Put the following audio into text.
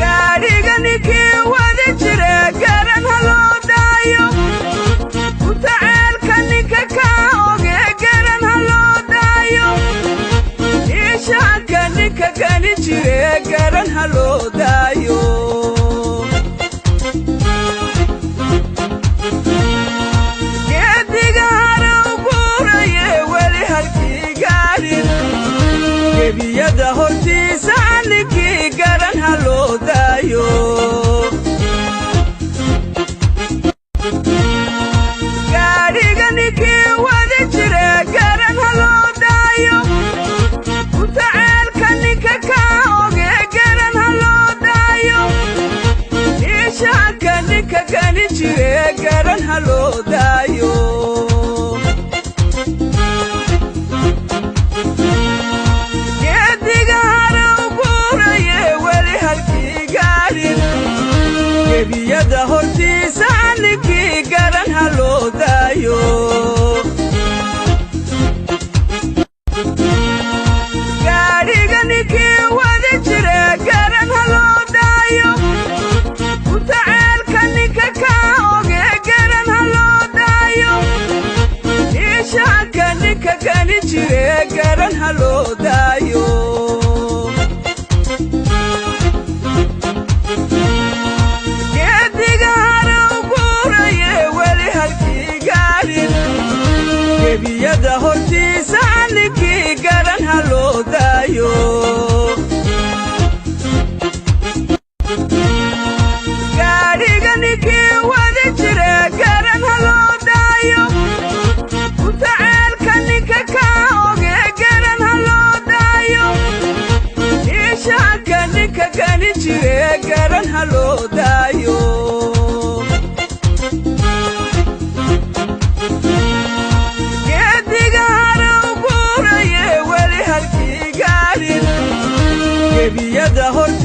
Gaadhiga ninkii wadi jire garan ha loo daayo. Utaceelka ninka ka oge garan ha loo daayo. Ishaanka ninka gani jire garan ha loo daayo. Geediga hare u guuraye weli halkii gaadhin, gebiyada hortiisa ninkii garan ha loo daayo. Gaadhiga ninkii wadi jire garan ha loo daayo. Utaceelka ninka ka oge garan ha loo daayo. Ishaanka ninka gani jire garan ha loo daayo. Geediga hare u guuraye weli halkii gaadhin, gebiyada hortiisa ninkii garan ha loo daayo. Gaadhiga ninkii wadi jire garan ha loo daayo. Utaceelka ninka ka oge garan ha loo daayo. Ishaanka ninka gani jire garan ha loo daayo. Geediga hare u guuraye weli halkii gaadhin, gebiyada hortiisa ninkii garan ha loo daayo. Gaadhiga ninkii wadi jire garan ha loo daayo. Utaceelka ninka ka oge garan ha loo daayo. Ishaanka ninka gani jire garan ha loo daayo. Geediga hare u guuraye weli halkii gaadhin, gebiyada hortiisa.